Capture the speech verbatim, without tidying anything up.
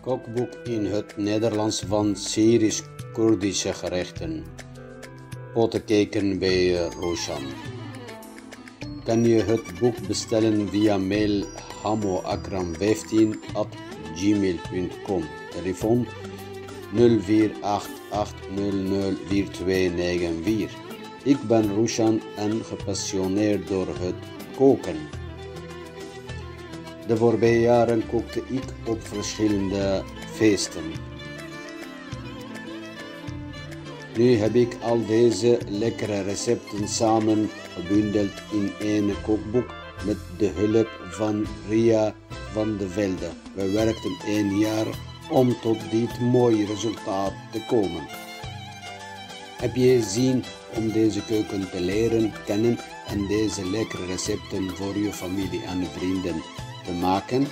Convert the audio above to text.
Kookboek in het Nederlands van Syrisch-Koerdische gerechten. Pottekeken bij Roshan. Kan je het boek bestellen via mail hamoakram vijftien at gmail punt com. Telefoon nul vier acht acht nul nul vier twee negen vier. Ik ben Roshan en gepassioneerd door het koken. De voorbije jaren kookte ik op verschillende feesten. Nu heb ik al deze lekkere recepten samen gebundeld in een kookboek met de hulp van Ria van de Velde. We werkten een jaar om tot dit mooie resultaat te komen. Heb je zin om deze keuken te leren kennen en deze lekkere recepten voor je familie en vrienden te maken?